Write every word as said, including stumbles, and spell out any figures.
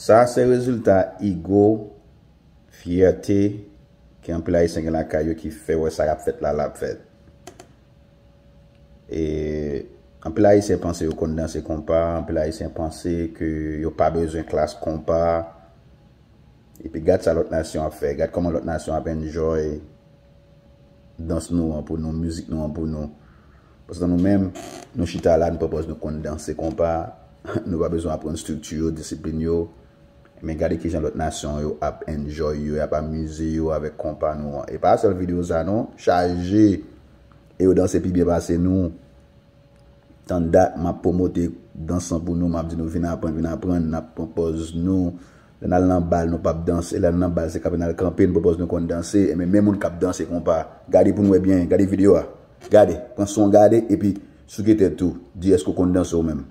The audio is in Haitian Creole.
Sa se rezilta ego, fyète ke anpil Ayisyen gen lakay yo ki fè wè sa y ap fèt la, l ap fèt. E anpil Ayisyen panse yo konn danse konpa, anpil Ayisyen panse ke yo pa bezwen klas konpa. Epi gad sa lòt nasyon ap fè, gad kòman lòt nasyon ap enjoy dans nou an pou nou, mizik nou an pou nou. Paske nou menm, nou chita la, nou pwopòz nou konn danse konpa, nou pa bezwen aprann estrikti yo, disiplin yo. Men gade kijan lòt nasyon yo ap enjoy yo, y ap amize yo avèk konpa nou an. E pa sèl videyo sa non, chaje. E yo danse pi byen pase nou. Tann dat, m ap pwomote dans lan pou nou, m ap di nou vin aprann, vin aprann, n ap pran pòz nou. Lè n al nan bal, nou p ap danse, lè n nan bal, se kanpe n al kanpe, n pran pòz nou konn danse, e men men moun k ap danse konpa. Gade pou n wè byen, gade videyo a. Gade, pran son gade, epi souke tèt ou, di èske w konn danse ou menm.